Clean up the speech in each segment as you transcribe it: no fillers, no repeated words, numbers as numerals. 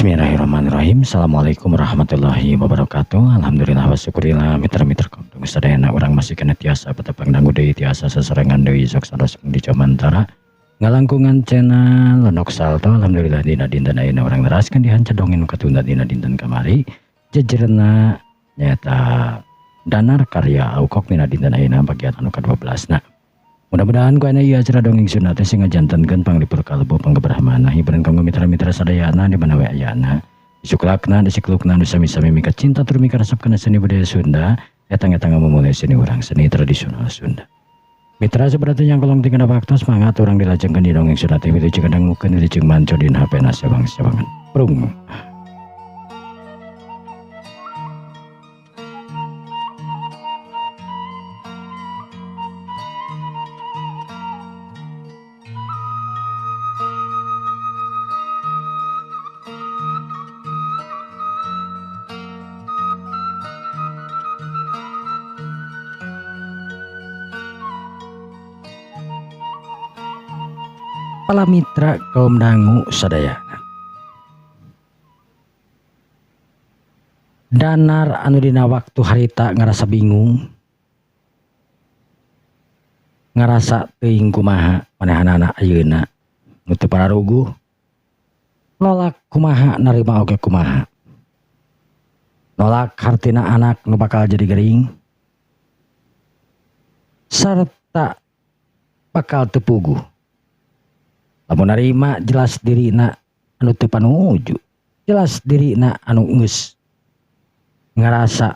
Bismillahirrahmanirrahim. Assalamualaikum warahmatullahi wabarakatuh. Alhamdulillah wa syukurillah, mitra-mitra kaum sadayana, urang masih keneh tiasa patepang dangu deui, tiasa sasarengan deui sok sados di Comantara ngalangkungan channel Lenok Salto. Alhamdulillah, dina dinten ayeuna urang neraskeun dihanca dongeng nu katunda dina dinten kamari, jejerna nyaeta Danar karya Aukok, dina dinten ayeuna bagian anu ka-12. Nah, mudah-mudahan ku ieu acara dongeng Sunda teh sing ngajantenkeun panglipur kalbu, panggebrahmana, hiburan kanggo mitra-mitra sadayana di mana we ayana. Disuklakna, disiklukna, nu sami-sami mika cinta tur mika resep kana seni budaya Sunda, eta-eta ngamumule seni urang, seni tradisional Sunda. Mitra seperti yang kolong tinggal waktu semangat urang dilajengkeun di dongeng Sunda teh wilujeng dangukeun, wilujeng manco dina HP na sewang-sewangan. Prung. Para mitra kaum dangu sadayana. Danar anu dina waktu harita ngerasa bingung, ngerasa teuing kumaha manehanana ayeuna nu teu pararuguh, nolak kumaha, narima oge kumaha. Nolak hartina anak nu bakal jadi gering sarta bakal teu puguh. Lamun narima, jelas dirina anu teu panuju, jelas dirina anu geus ngarasa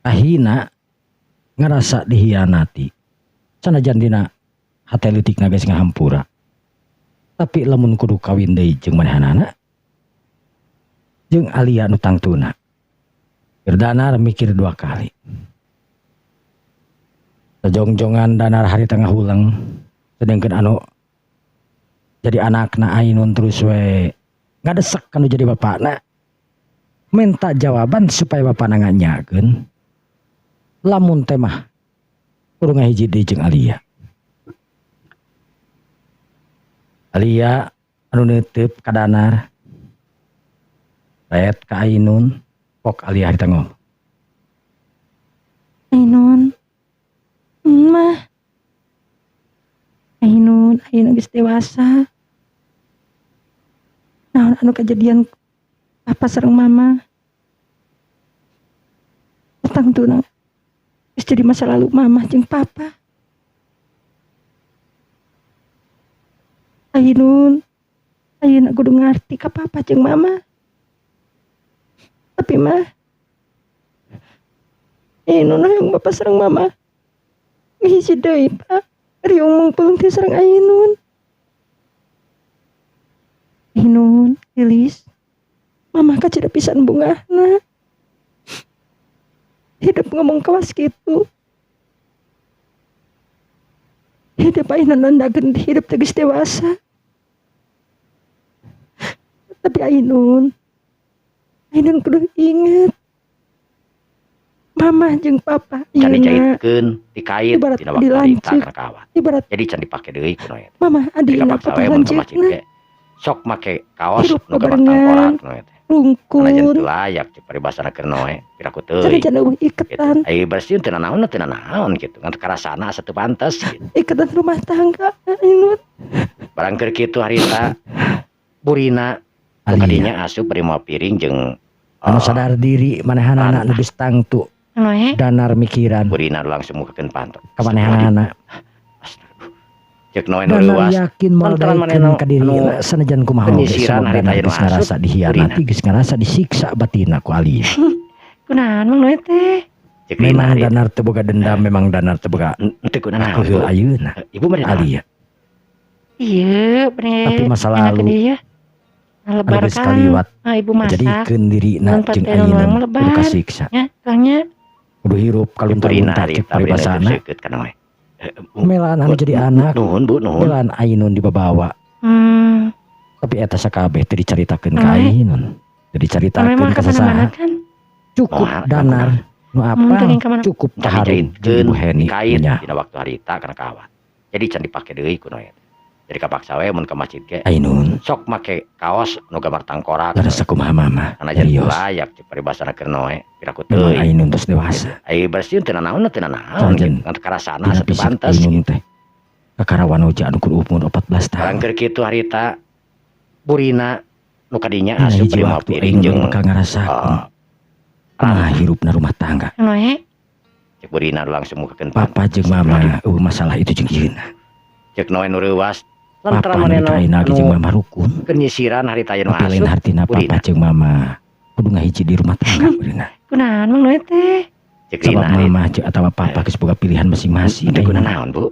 kahina, ngarasa dihianati. Sanajan dina hate leutikna geus ngahampura, tapi lamun kudu kawin deui jeung manehanana jeung Alia nu tangtuna, Danar mikir dua kali. Sajongjongan Danar harita ngahuleng, sedangkan anu jadi anakna Ainun terus we ngadesek kanu jadi bapakna, minta jawaban supaya bapakna nganyakeun lamun teh mah kudu ngahiji deui jeung Alia. Alia anu neuteup ka Danar, raet ka Ainun, pok Alia harita ngomong. Ainun, mah Ainun, Ainun geus dewasa. Naon anu kejadian papa sareng mama? Tangtuna geus jadi masa lalu mama jeung papa. Ainun, ayeuna kudu ngarti ka papa jeung mama. Tapi mah Ainun hayang papa sareng mama ngahiji deui, Pak. Riung mungpulung teh sareng Ainun. Ainun, Lilis, mama kacida pisan bungahna. Hidup ngomong kawas kitu. Hidup Ainun nandakeun hidup teh geus dewasa. Tapi Ainun, Ainun kudu inget mama jeung papa Can ieuna dicaitkeun, dikait ibarat dina waktu harita dilanceuk, kana kawat. Ibarat Jadi can dipake deui ku Noe teh. mama Jadi adina kapaksa papa we mun ka masjid lanceukna. ge sok make kaos Hirup nu gambar bebarengan, tangkorak Noe teh. Sanajan rungkun. teu layak cek paribasana keur Noe, piraku teuing Sanajan eueuh gitu. iketan. Ai bersih teu nanaon teu nanaon gitu, ngan karasana asa teu pantes gitu. Ikatan rumah tangga, Ainun. Barang keur kitu harita, burina nu Alia kadinya asup bari mawa piring jeung anu sadar diri manehanana nu rantah. Geus tangtu Noe. Danar mikiran Burina langsung mukakeun panto. ka manehanana. Cek Noe nu Danar leuwas. yakin moal Lantaran daekeun manehna ka dirina anu sanajan kumaha oge, penyisiran sabab harita Danar anu geus asup ngarasa burina. dihianati, geus ngarasa disiksa batinna ku Alia. Kunaon Mang Noe teh? Cek Rina Memang harita. Danar teu boga dendam, memang Danar teu boga Henteu kunaon, kakeul Bu. ayeuna Ibu mah naon? Alia. Iya, Tapi bade masa enakeun lalu ieu ya. anu Lebar geus kan, kaliwat ah, ibu masak. ngajadikeun dirina Mun jeung pate nu Ainun mah kudu lebar. kasiksa. Nya, tulangnya. Kudu hirup Burina kalunta-lunta cek harita burina paribasana. seukeut ka Noe. Melaan anu jadi anak, Nuhun, Bu, nuhun. melaan Ainun dibabawa. Tapi eta sakabeh teu dicaritakeun ka Noe. Ainun, teu Noe dicaritakeun mah ka kemana-mana sasaha. kan? Cukup Moal, Danar nu Mun apal, kenging kamana? cukup Can Harum jeung dicaitkeun, Ibu Heni dikait nya. dina waktu harita kana kawat. Jadi can dipake deui ku Noe. Jadi kapaksa we mun ka masjid ge Ainun, sok make kaos nu gambar tangkorak. Leres sakumaha Mama Sanajan serius. Layak cek paribasana keur noe piraku Memang teuing. Ainun tos dewasa. Ai bersih teu nanaon teu nanaon Sanajan gitu. Ngan karasana dina asa teu fisik pantes. Ainun teh kakara wanoja anu kur umur 14 Barang tahun. keur kitu harita burina nu kadinya Dina asup hiji bari mawa waktu piring Ainun jeung bakal ngarasakeun kumaha hirupna rumah tangga. Noe. Cek burina langsung mukakeun Papa jeung Mama euweuh masalah itu jeung ieuna. Cek Noe nu reuwas Papa lantaran nu manehna kaina ge jeung anu Mama rukun. keur nyisiran harita aya nu Tapi lain asup hartina papa burina. jeung Mama kudu ngahiji di rumah tangga beurina. Kunaon Mang Noe teh? Cek Sabab Rina harita. Mama jeung atawa papa geus boga pilihan masing-masing. Teu Ainun. naon, Bu?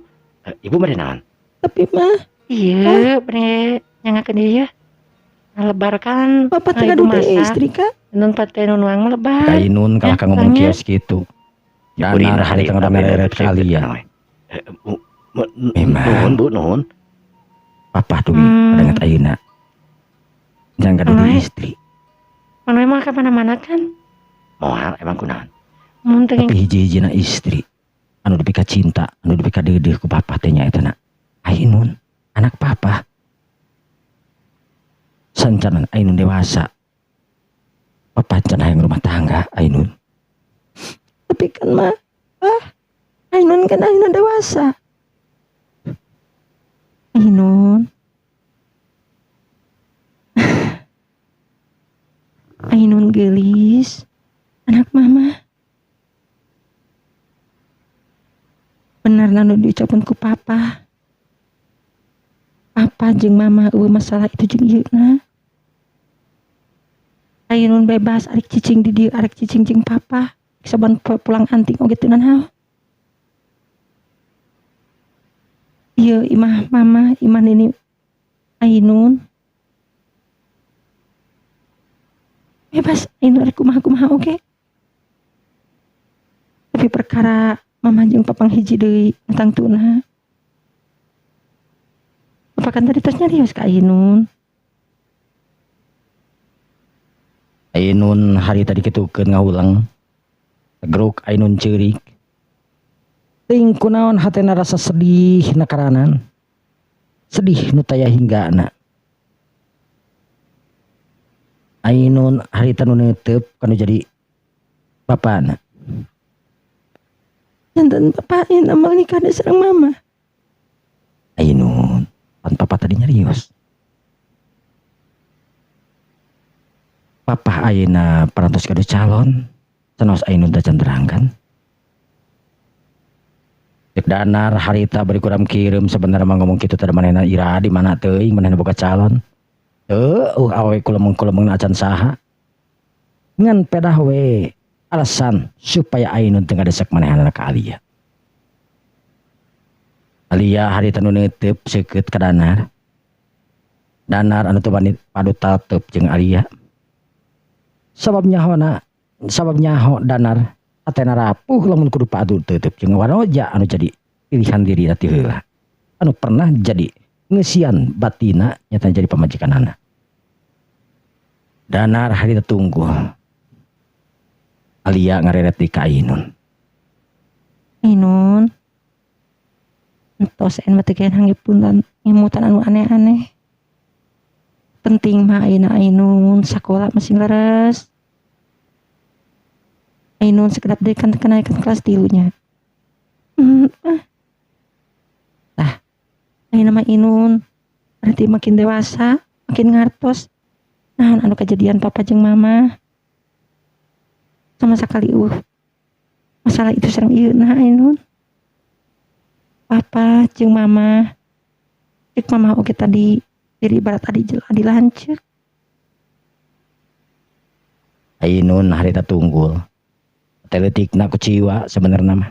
Ibu bade naon? Tapi mah Iya, bade nyangakeun ieu. Lebar kan. Papa teh Nah, ibu gaduh deui masak. istri ka. Nun pate nu nuang mah lebar. Ka Ainun kalah ka ngomong Tanya. kios kitu. Cek burina Danar harita harita udah beda ngareret ka cek Alia. Noe. Memang. Nuhun, Bu, nuhun. Papa dugi kadanget ayeuna. Jangan gaduh deui Noe. istri. Mang Noe mah ka mana-mana kan. Moal emang kunaon? Mun teu Tapi hiji-hijina istri anu dipika cinta, anu dipika deudeuh ku papa teh nya eta na Ainun, anak papa. Sancanan Ainun dewasa. Papa can hayang rumah tangga Ainun. Tapi kan mah ah Ainun kan Ainun dewasa. Ainun. Ainun geulis, anak mama. Bener nu diucapkeun ku papa. Papa jeung mama euweuh masalah itu jeung ieuna. Ainun bebas arek cicing di dieu arek cicing jeung papa. Saban poe pulang anting oge teu nanaon. Ieu imah mama, imah nini Ainun. Bebas Ainun arek kumaha-kumaha oge. Tapi perkara mama jeung papa hiji deui tangtuna. Papa kan tadi tos nyarios ka Ainun. Ainun hari tadi kitukeun ngahuleng. Tegruk Ainun ceurik. Teuing kunaon hatena rasa sedih nakaranan. Sedih nu taya hinggana. Ainun harita nu neuteup kanu jadi bapana. Janten papa ayeuna moal nikah deui sareng mama. Ainun, pan papa tadi nyarios. Papa ayeuna parantos gaduh calon, sanaos Ainun teh can terangkan. Cek Danar harita bari kuram kirim sebenarnya mah ngomong kitu teh manehna ira di mana teuing manehna boga calon. Heueuh awewe kulemeng-kulemengna acan saha. Ngan pedah we alasan supaya Ainun teu ngadesek manehna ka Alia. Alia harita nu neuteup seukeut ka Danar. Danar anu teu wani padu tateup jeung Alia. Sabab nyahona, sabab nyaho Danar atena rapuh lamun kudu padu teuteup jeung wanoja anu jadi pilihan dirina ti heula. Anu pernah jadi ngeusian batina nyata jadi pamajikanana. Danar harita tunggu. Alia ngareret di ka Ainun. Ainun. Entos en mah teu kaen hanggepuntan ngemutan anu aneh-aneh. Penting mah ayeuna Ainun sakola masih leres. Ainun sekedap deui kan kenaikan kelas 3 nya. Tah, ayeuna mah Ainun berarti makin dewasa, makin ngartos. Naon anu kejadian papa jeung mama. Sama sekali masalah itu sareng ieu nah Ainun. Papa jeung mama. Cek mama oge tadi diri ibarat adi adi lanceuk. Ainun harita tunggul. Teletikna kuciwa sebenarnya mah.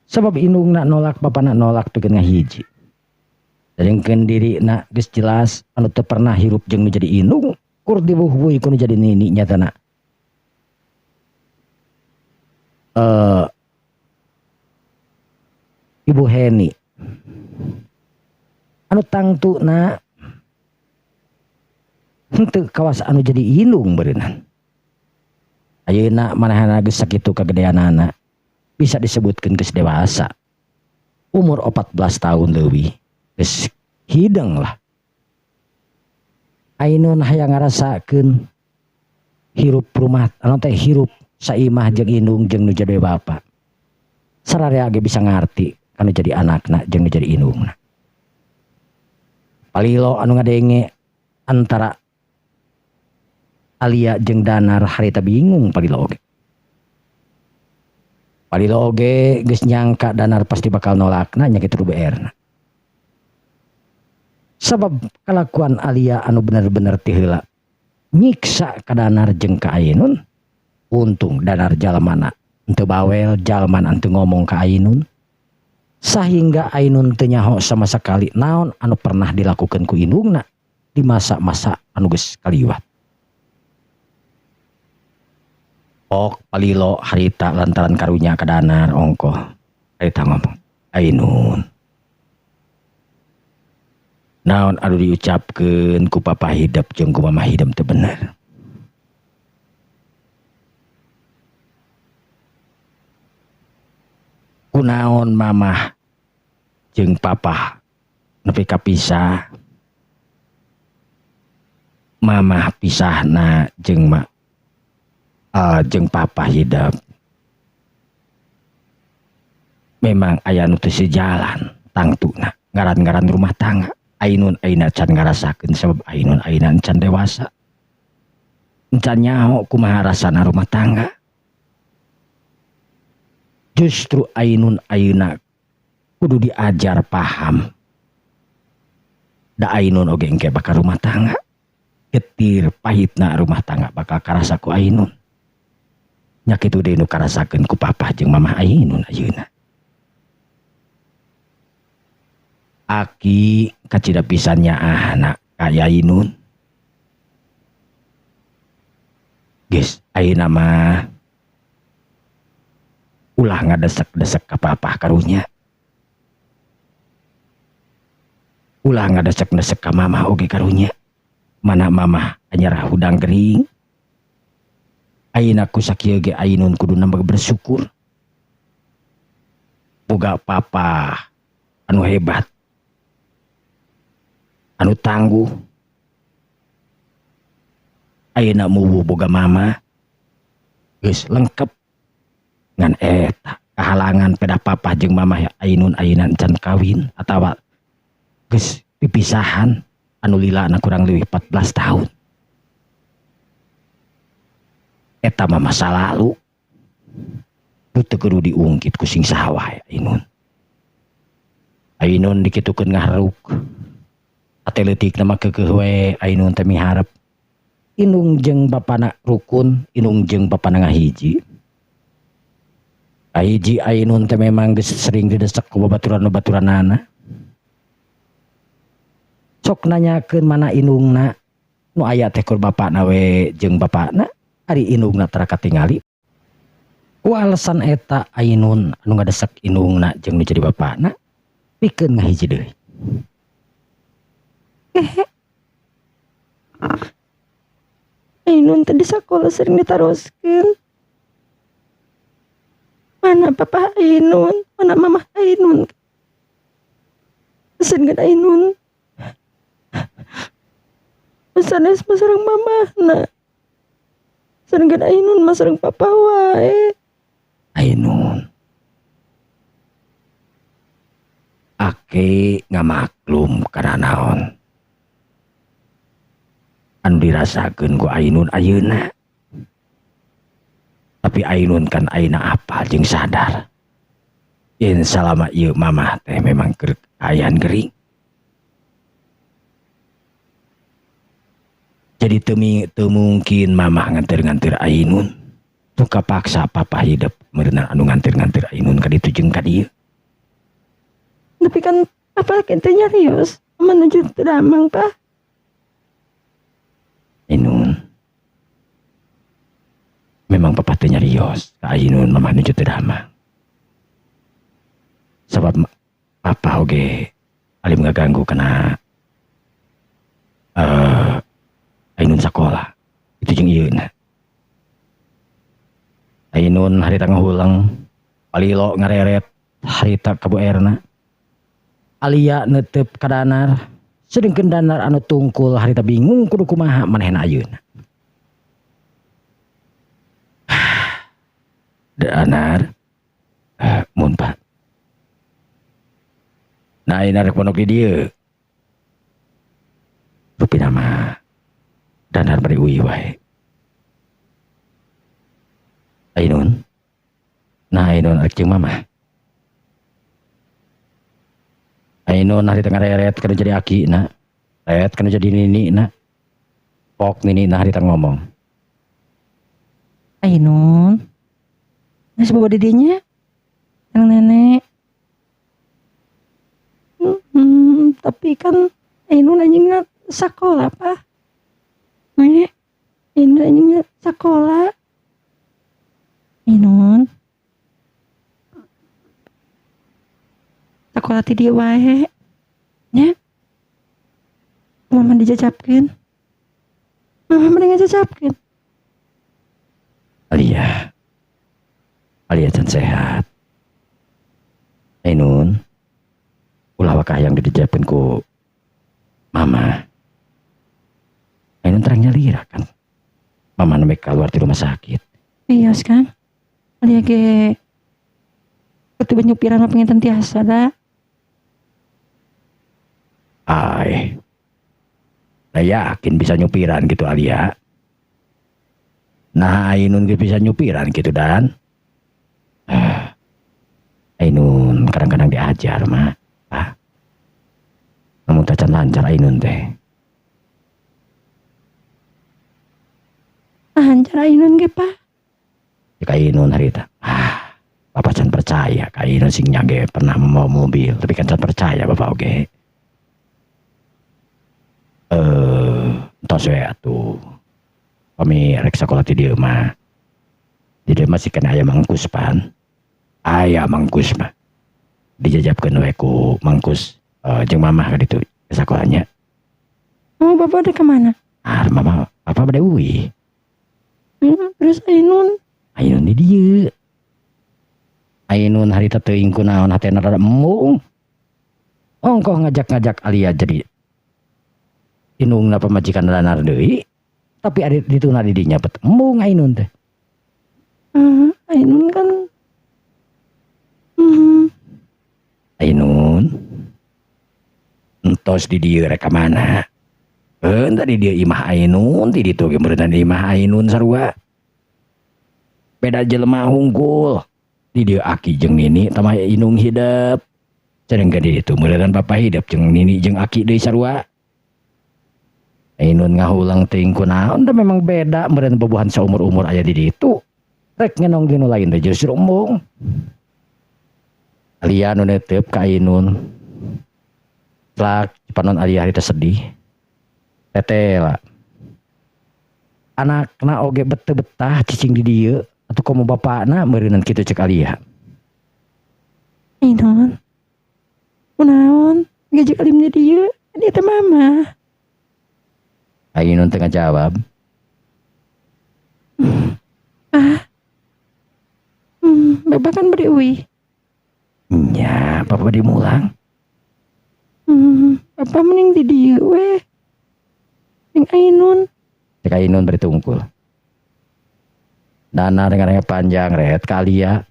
Sebab indungna nolak, bapana nolak pikeun ngahiji. Sedengkeun dirina geus jelas anu teu pernah hirup jeung nu jadi indung, kur dibuh-buih ku nu jadi nini nyatana. Ibu Heni anu tangtuna henteu kawas anu jadi indung beureunan. Ayeuna manehna geus sakitu kagedeanana bisa disebutkeun geus dewasa. Umur 14 tahun leuwih geus Hideng lah. Ainun hayang ngarasakeun hirup rumah anu teh hirup saimah jeung indung jeung nu jadi bapa. Sararea ge bisa ngarti anu jadi anakna jeung nu jadi indungna. Palilo anu ngadenge antara Alia jeung Danar harita bingung Palilo oge. Palilo oge geus nyangka Danar pasti bakal nolakna nya kitu BR-na. Sabab kalakuan Alia anu bener-bener ti heula nyiksa ka Danar jeung ka Ainun. Untung Danar jalmana henteu bawel, jalmana henteu ngomong ka Ainun. Sahingga Ainun teu nyaho sama sekali naon anu pernah dilakukan ku indungna di masa-masa anu geus kaliwat. Ok Palilo harita lantaran karunya ka Danar ongkoh. Harita ngomong, Ainun. Naon anu diucapkeun ku papa hidep jeung ku mama hidep teu bener. Kunaon mamah jeung papa nepi ka pisah. Mamah pisahna jeung jeung papa hidep. Memang aya nu teu sejalan tangtuna ngaran-ngaran rumah tangga. Ainun ayeuna can ngarasakeun sabab Ainun ayeuna can dewasa. Can nyaho kumaha rasana rumah tangga. Justru Ainun ayeuna kudu diajar paham. Da Ainun oge engke bakal rumah tangga. Getir pahitna rumah tangga bakal karasa ku Ainun. Nya kitu deui nu karasakeun ku papa jeung mamah Ainun ayeuna. Aki kacida pisan nyaahna ka Ainun. Geus ayeuna mah ulah ngadesek-desek ka papah karunya. Ulah ngadesek-desek ka mamah oge karunya. Mana mamah anyar hudang gering. Ayeuna ku sakieu ge Ainun kudu nambah bersyukur. Boga papa anu hebat. Anu tangguh. Ayeuna muwu boga mama. Geus lengkep. Ngan eta kahalangan pedah papa jeung mamah Ainun ayeuna can kawin atawa geus pipisahan anu lilana kurang leuwih 14 tahun. Eta mah masa lalu. Nu teu kudu diungkit ku sing saha wae Ainun. Ainun dikitukeun ngaharuk. Ate leutikna mah keukeuh we Ainun teh miharep. Indung jeung bapana rukun, indung jeung bapana ngahiji. Kahiji Ainun teh memang geus sering didesek ku babaturan-babaturanana. Sok nanyakeun mana indungna, nu aya teh kur bapana we jeung bapana, ari indungna tara katingali. Ku alasan eta Ainun anu ngadesek indungna jeung nu jadi bapana, pikeun ngahiji deui. Ainun teh di sakola sering ditaroskeun. Mana papa Ainun, mana mama Ainun. Sedengkeun Ainun sanes mah sareng mamahna. Sedengkeun Ainun mah sareng papa wae. Ainun. Aki ngamaklum kana naon anu dirasakeun ku Ainun ayeuna. Tapi Ainun kan ayeuna apal jeung sadar. Yen salama ieu mamah teh memang keur kaayaan gering. Jadi teu mungkin mamah nganter-nganter Ainun. Nu kapaksa papa hidep meureunna anu nganter-nganter Ainun ka ditu jeung ka dieu. Tapi kan papa teh nyarios menuju teu damang, Pak. Ainun. Memang papa teh nyarios ka Ainun mamah nuju teu damang. Sabab papa oge alim ngaganggu kana Ainun sakola. Itu jeung ieuna. Ainun harita ngahulang, palilo ngareret harita ka Bu Erna. Alia neuteup ka Danar. Sedengkeun Danar anu tungkul harita bingung kudu kumaha manehna ayeuna. Danar, mun Pak. Nah, ayeuna rek pondok di dieu. Rupina mah Danar bari uih wae. Ainun. Nah, Ainun rek jeung mamah. Ainun hari tengah reret kana jadi aki na. Reret kana jadi nini na. Pok nini na hari tengah ngomong. Ainun. Geus bobo di dinya. Kang nenek. Tapi kan Ainun anjingna sakola, Pak. Nek, Ainun anjingna sakola. Ainun. Sakola ti dieu wae. Nya. Mama dijajapkeun. Mama mending ngajajapkeun. Alia. Alia can sehat. Ainun. Ulah wakah yang dijajapkeun ku mama. Ainun terang nyalira kan. Mama nembe keluar di rumah sakit. Iya, Kang. Alia ge ketiba nyupiran mah pengen tiasa da. Ai. Nah, yakin bisa nyupiran gitu Alia. Nah, Ainun ge bisa nyupiran gitu dan. Ainun kadang-kadang diajar mah. Ah. Namun tacan lancar Ainun teh. Lancar Ainun ge, Pak. Ka Ainun harita. Ah, Bapak can percaya ka Ainun sing nyage pernah membawa mobil, tapi kan can percaya Bapak oge. Entos we atuh. Kami rek sakola ti dieu mah. Di dieu mah sih kena aya mangkus pan. Aya mangkus mah. Dijajapkeun we ku mangkus jeung mamah ka ditu ke sakolanya. Oh, Bapak ada kemana? Ah, mama, Bapak bade uih. Terus Ainun? Ainun di dieu. Ainun harita teuing kunaon hatena rada embung. Ongkoh ngajak-ngajak Alia jadi indungna pamajikan Danar deui. Tapi ari dituna di dinya bet embung Ainun teh. Ainun kan Ainun entos di dieu rek ka mana? Henteu di dieu imah Ainun, di ditu ge meureunna di imah Ainun sarua. Beda jelema hungkul. Di dieu aki jeung nini tambah indung hidep. Sedengkeun di ditu meureunna bapa hidep jeung nini jeung aki deui sarua. Ainun ngahulang teuing kunaon da memang beda meureun bobohan saumur-umur aya di ditu. Rek ngenong di nu lain teh justru embung. Alia nu neuteup ka Ainun. Plak panon Alia harita sedih. Tetela. Anakna oge beteu betah cicing di dieu atuh komo bapakna meureunan kitu cek Alia. Ainun. Kunaon ngajak alim di dieu? Dia teh mama. Ainun teu ngajawab. Ah. Bapak kan beri uih. Nya, bapak bade mulang. Bapak mending di dieu weh. Jeung Ainun. Cek Ainun bari tungkul. Dana dengan panjang ret ka Alia.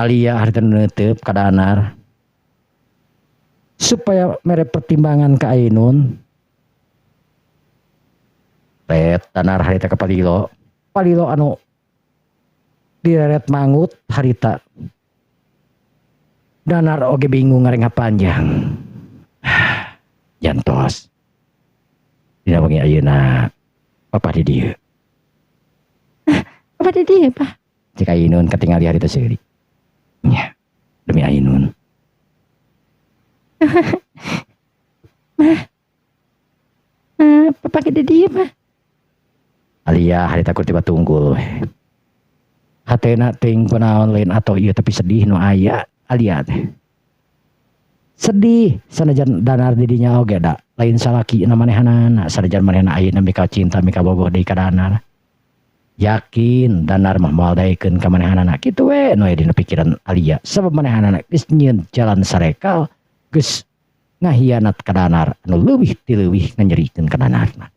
Alia harita neuteub ka Danar. Supaya mere pertimbangan ka Ainun. Ret Danar harita ka Palilo. Palilo anu direret mangut harita. Danar oge bingung ngarengah panjang. Jantos. Dina wengi ayeuna papa di dieu. Papa di dieu, Pak. Cek Ainun katingali harita seuri. Nya, demi Ainun. Mah. Papa di dieu, Mah. Alia harita kur tiba tunggul we. Hatena teuing kunaon lain atau ieu tapi sedih nu aya Alia teh. Sedih sanajan Danar di dinya oge da lain salaki na manehanana sanajan manehna ayeuna mika cinta mika bogoh deui ka Danar. Yakin Danar mah moal daekeun ka manehanana kitu we nu aya dina pikiran Alia sabab manehanana geus nyieun jalan sarekal geus Ngahianat ka Danar anu leuwih ti leuwih nganyerikeun ka Danarna.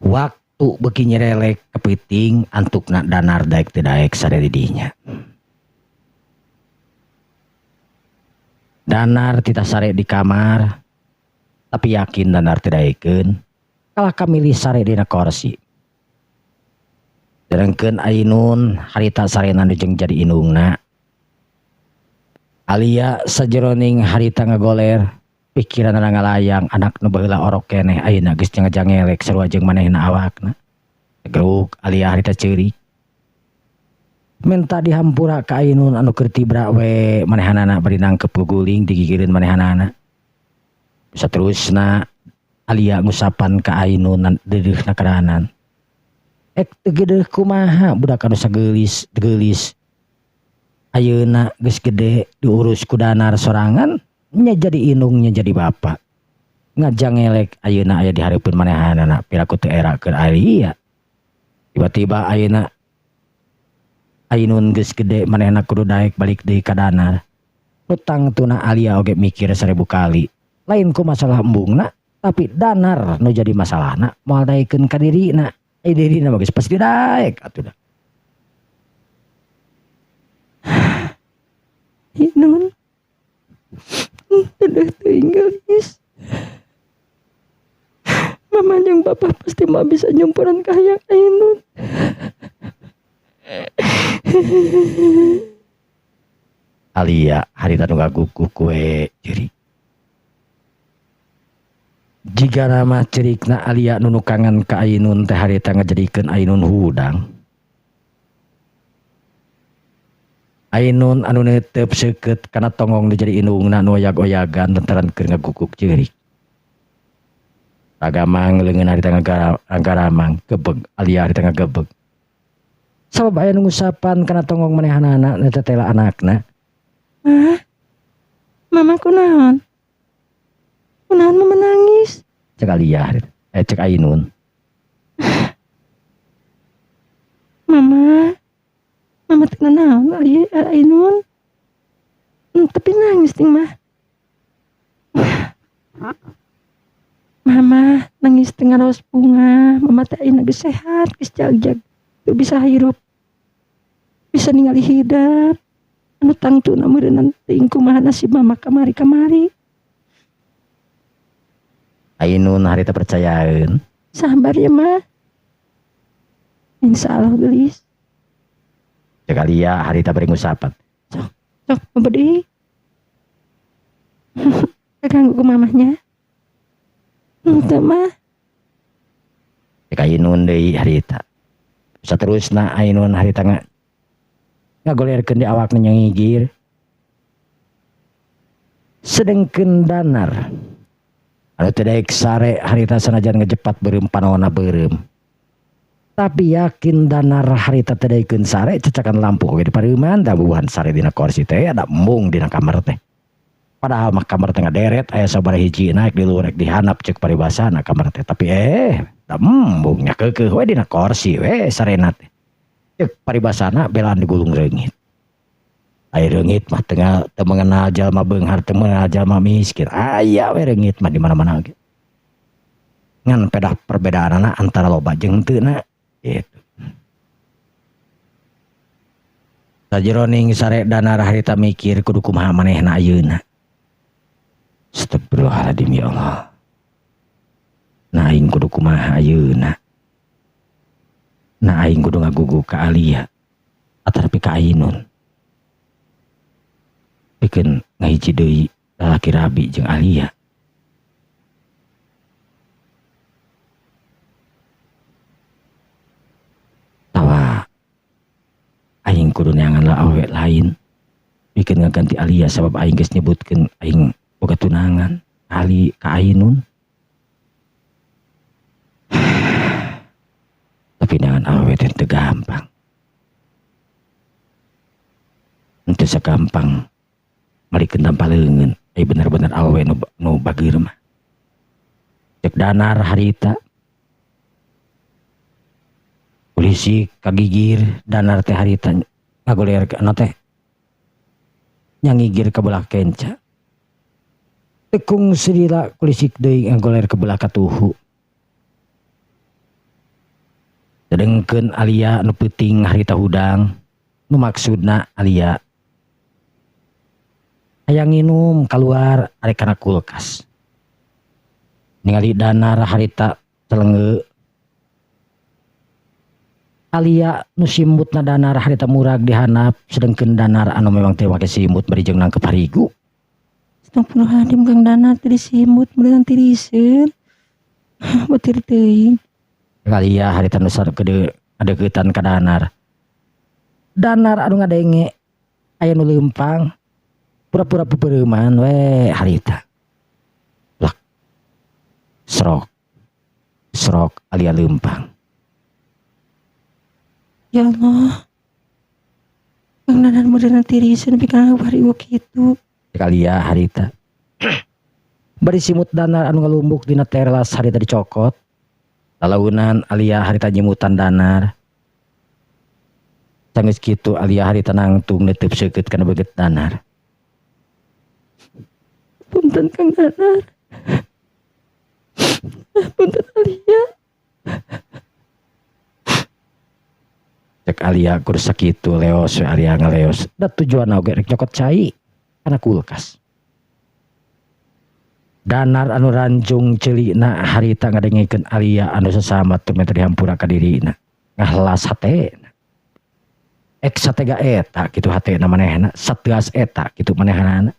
Waktu beuki nyerelek kepeuting antukna Danar daek teu daek sare di dinya. Danar titah sare di kamar tapi yakin Danar teu daekeun kalah kamilih sare dina korsi. Sedengkeun Ainun harita sarena nu jeung jadi indungna. Alia sajeroning harita ngagoler pikiranna ngalayang anak nu baheula orok keneh ayeuna geus jangelek sarua jeung manehna awakna. Tegeruk Alia harita ceurik. Menta dihampura ka Ainun anu keur tibra we manehanana bari nangkep guguling digigireun manehanana. Saterusna Alia ngusapan ka Ainun deudeuhna karanan. Ek teu geudeuh kumaha budak anu sageulis geulis. Ayeuna geus gede diurus ku Danar sorangan nya jadi indung nya jadi bapa. Ngajangelek ayeuna aya di hareupeun manehanana piraku teu era keur Alia. Tiba-tiba ayeuna Ainun geus gede manehna kudu daek balik deui ka Danar. Nu tangtuna Alia oge mikir 1000 kali. Lain ku masalah embungna tapi Danar nu jadi masalahna moal daekeun ka dirina. Ai dirina mah geus pasti daek atuh da. Inun udah tinggal is. Mama jeung bapak pasti mah bisa nyumpuran kahayang Ainun. Alia harita nu ngaguguh kue ceurik. Jika nama cerikna Alia nu nukangan ka Ainun teh harita ngajadikeun Ainun hudang. Ainun anu neuteup seukeut kana tonggong nu jadi indungna nu oyag-oyagan lantaran keur ngaguguk ceurik. Ragamang leungeun harita ngagaramang gebeg Alia harita ngagebeg. Sabab aya nu ngusapan kana tonggong manehanana nu tetela anakna. Mah, mama kunaon? Kunaon mama nangis? Cek Alia, cek Ainun. Mama, mama teh naon Alia Ainun? Tapi nangis ting mah. Mama nangis teh ngaraos bunga, mama teh ayeuna geus sehat, geus jagjag, teu bisa hirup. Bisa ningali hidup. Anu tangtuna meureunnan teuing kumaha nasib mama kamari-kamari. Ainun harita percayaeun. Sabar ya mah. Insya Allah gelis. Cek Alia harita bari ngusapan. Sok, sok bebedi. Kaganggu ku mamahnya. Henteu mah. Cek Ainun deui harita. Saterusna Ainun harita ngagolerkeun di awakna nyangigir. Sedengkeun Danar anu teu daek sare harita sanajan ngejepat beureum panona beureum. Tapi yakin Danar harita teu daekeun sare cecakan lampu oge di pareuman da bubuhan sare dina korsi teh ada embung dina kamar teh. Padahal mah kamar teh ngaderet aya sabaraha hiji naik di luhur rek dihanap ceuk paribasana kamar teh tapi da embung nya keukeuh we dina korsi we sarena teh. Ceuk paribasana belaan digulung reungit. Ai reungit mah teu mengenal jalma beunghar teu mengenal jalma miskin. Aya we reungit mah di mana-mana ge. Ngan pedah perbedaanana antara loba jeung henteu na gitu. Sajeroning sare Danar harita mikir kudu kumaha manehna ayeuna. Astagfirullahaladzim ya Allah. Nah aing kudu kumaha ayeuna. Nah aing kudu ngagugu ka Alia atanapi ka Ainun. Pikeun ngahiji deui lalaki rabi jeung Alia. Tawa aing kudu neangan lah awewe lain pikeun ngaganti Alia sabab aing geus nyebutkeun aing boga tunangan Ali ka Ainun. Tapi neangan awewe teh teu gampang. Henteu sagampang malikeun tanpa leungeun. Ai bener-bener awewe nu bageur mah. Cek Danar harita. Polisi kagigir Danar teh harita ngagoler ka anu teh nyangigir ka belah kenca. Tekung sedila kulisik deui ngagoler ke belah katuhu. Sedengkeun Alia nu peuting harita hudang, nu maksudna Alia hayang nginum kaluar arek kana kulkas. Ningali Danar harita telengeu. Alia nu simbutna Danar harita murag dihandap, sedengkeun Danar anu memang teu make simbut bari jeung nangkep harigu. Astagfirullahaladzim Kang Danar teu disimbut meureun tiriseun. Batir teuing. Alia harita nu gede adeuketan ka Danar. Danar anu ngadenge aya nu leumpang pura-pura pepereuman we harita. Lak. Serok. Serok Alia leumpang. Ya Allah. Kang Danar meureun tiriseun nepi ka harigu kitu. Alia harita. Bari simut Danar anu ngalumbuk dina teras harita dicokot. Lalaunan Alia harita nyimutan Danar. Sanggeus kitu Alia harita nangtung neuteub seukeut kana beungeut Danar. Punten Kang Danar. Punten Alia. Cek Alia kur sakitu leos we Alia ngaleos. Da tujuanna oge rek nyokot cai kana kulkas. Danar anu ranjung ceulina harita ngadengekeun Alia anu sasama teu menta dihampura ka dirina. Ngahlas hatena. Ek satega eta kitu hatena manehna, sateas eta kitu manehanana.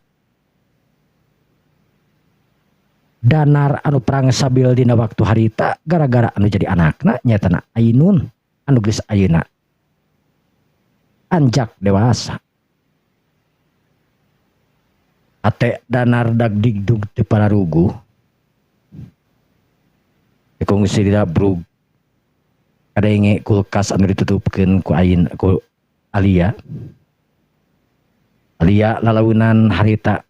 Danar anu perang sabil dina waktu harita gara-gara anu jadi anakna nyaetana Ainun anu geus ayeuna anjak dewasa. Ate Danar dagdigdug teu pararuguh. Kungsi dina brug kadenge kulkas anu ditutupkeun ku Ain ku Alia. Alia lalaunan harita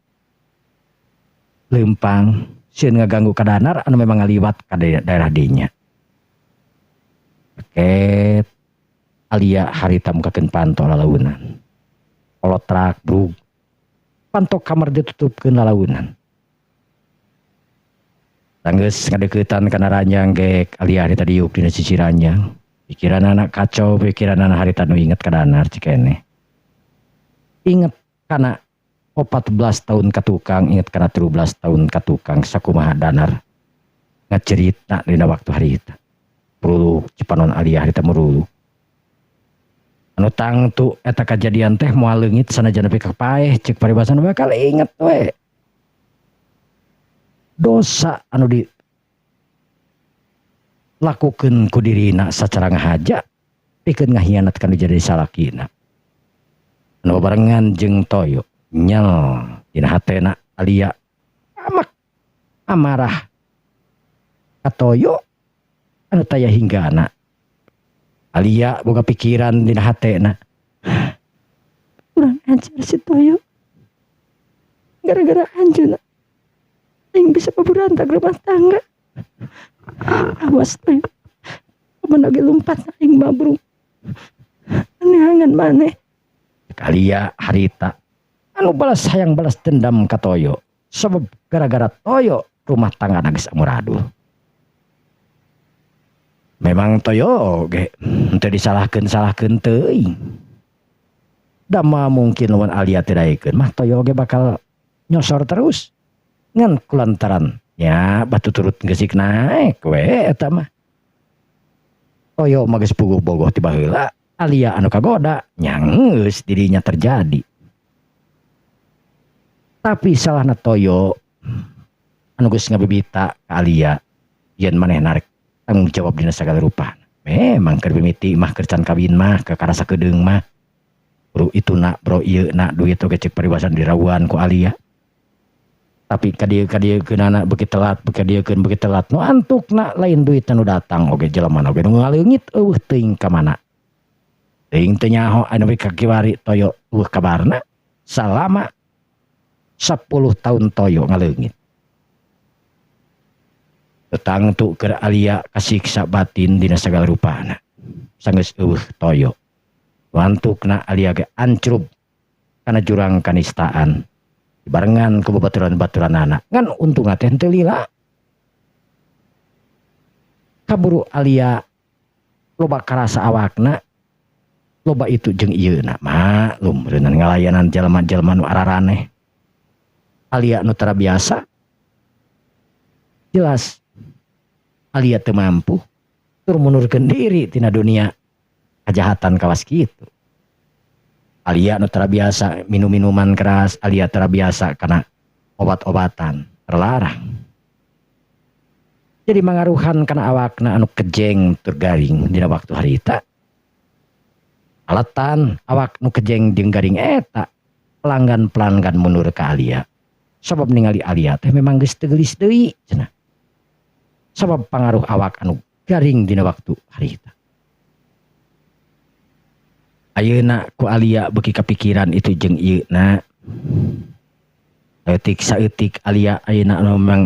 leumpang sieun ngaganggu ka Danar anu memang ngaliwat ka daerah dinya. Paket Alia harita mukakeun panto lalaunan. Kolotrak brug. Panto kamar ditutupkeun lalaunan. Sanggeus ngadeuketan kana ranjang gek Alia harita diuk dina sisi ranjang. Pikiranana kacau, pikiranana harita nu inget ka Danar cikeneh. Inget kana 14 tahun ka tukang, inget kana 13 tahun ka tukang sakumaha Danar ngacerita dina waktu harita. Muruluk cipanon Alia harita muruluk. Anu tangtu eta kajadian teh moal leungit sanajan nepi ka paeh ceuk paribasan bakal inget we. Dosa anu dilakukeun ku dirina sacara ngahaja pikeun ngahianat kana jadi salakina. Anu barengan jeung Toyo nyel dina hatena Alia amak amarah ka Toyo anu taya hinggana. Alia boga pikiran dina hatena. Kurang ajar si Toyo. Gara-gara anjeunna aing bisa paburantak rumah tangga. Awas Toyo. Kumaha oge lumpat aing mabrung. Anehangan maneh. Alia harita anu balas hayang balas dendam ka Toyo. Sebab gara-gara Toyo rumah tangga geus amuradul. Memang Toyo oge henteu disalahkeun-salahkeun teuing. Da mah mungkin lamun Alia teu daekeun mah Toyo oge bakal nyosor terus. Ngan kulantaran nya batu turut geusik naek we eta mah. Toyo mah geus puguh-bogoh ti baheula, Alia anu kagoda nya geus dirinya terjadi. Tapi salahna Toyo anu geus ngabibita ka Alia yen maneh narek tanggung jawab dina sagala rupa. Memang keur mimiti mah keur can kawin mah keur karasa keudeung mah. Bro itu nak, bro ieu nak, duit oge ceuk paribasan dirawuan ku Alia. Tapi ka dieu-ka dieukeunana beuki telat, beuki dieukeun beuki telat. Nu antukna lain duit nu datang oge jelema oge nu ngaleungit eueuh teuing ka mana. Teuing teu nyaho anu ka kiwari Toyo eueuh kabarna salama 10 tahun Toyo ngaleungit. Tangtu keur Alia kasiksa batin dina sagala rupana. Sanggeus eueuh Toyo. Wantukna Alia ge ancrub kana jurang kanistaan. Dibarengan ku babaturan-baturanana ngan untungna teh henteu lila. Kaburu Alia loba karasa awakna loba itu jeung ieuna maklum reunan ngalayanan jalma-jalma nu araraneh. Alia nu tara biasa jelas Alia teu mampu tur mundurkeun diri tina dunia kajahatan kawas kitu. Alia nu tara biasa minum-minuman keras, Alia tara biasa kana obat-obatan terlarang. Jadi mangaruhan kana awakna anu kejeng tur garing dina waktu harita. Alatan awak nu kejeng jeung garing eta pelanggan-pelanggan mundur ka Alia. Sabab ningali Alia teh memang geus teu geulis deui cenah. Sabab pangaruh awak anu garing dina waktu harita. Ayeuna ku Alia beuki kapikiran itu jeung ieuna. Leutik saeutik Alia ayeuna anu memang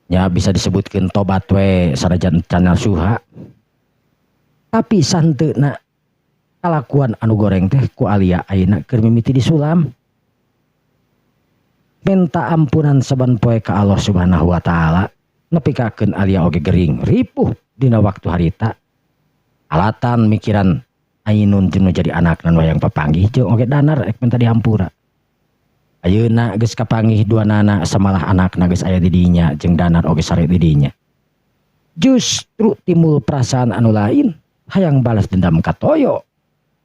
nya bisa disebutkeun tobat we sanajan can nasuha. Tapi santeuna kalakuan anu goreng teh ku Alia ayeuna keur mimiti disulam. Minta ampunan saban poe ka Allah Subhanahu wa taala nepikakeun Alia oge gering ripuh dina waktu harita. Alatan mikiran Ainun jeung nu jadi anakna nu hayang papanggih jeung oge Danar ek minta dihampura. Ayeuna geus kapanggih duanana samalah anakna geus aya di dinya jeung Danar oge sare di dinya. Justru timbul perasaan anu lain hayang balas dendam ka Toyo.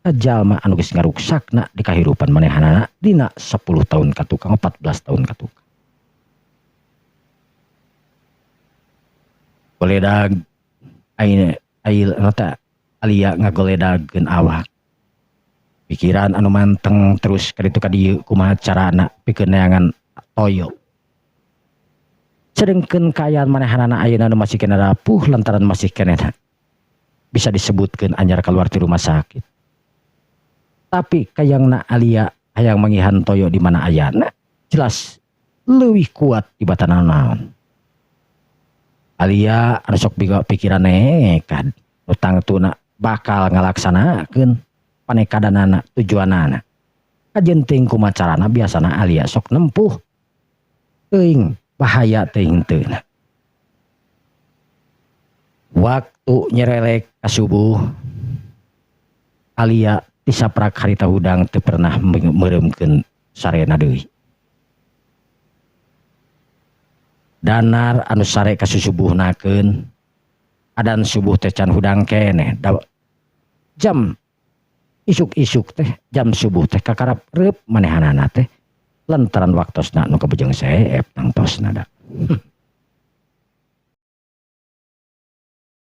Ka jalma anu geus ngaruksakna di kahirupan manehanana dina 10 tahun ka tukang 14 tahun ka tukang. Goledag ayeuna eta Alia ngagoledageun awak. Pikiran anu manteng terus kaditu ka dieu kumaha carana pikeun neangan Toyo. Sedengkeun kaayaan manehanana ayeuna nu masih keneh rapuh lantaran masih keneh bisa disebutkeun anyar kaluar ti rumah sakit. Tapi kayangna Alia hayang mangihan Toyo di mana ayana jelas leuwih kuat tibatan naon. Alia anu sok pikiran nekat nu tangtuna bakal ngalaksanakeun panekadanana tujuanana. Kajen teuing kumaha carana biasana Alia sok nempuh teuing bahaya teuing teu. Waktu nyerelek ka subuh Alia tisaprak harita hudang teu pernah meureumkeun sarena deui. Danar anu sare kasusubuhnakeun adan subuh teh can hudang keneh. Jam isuk-isuk teh jam subuh teh kakarap reup manehanana teh lantaran waktosna nu kabujeng seep tangtosna da.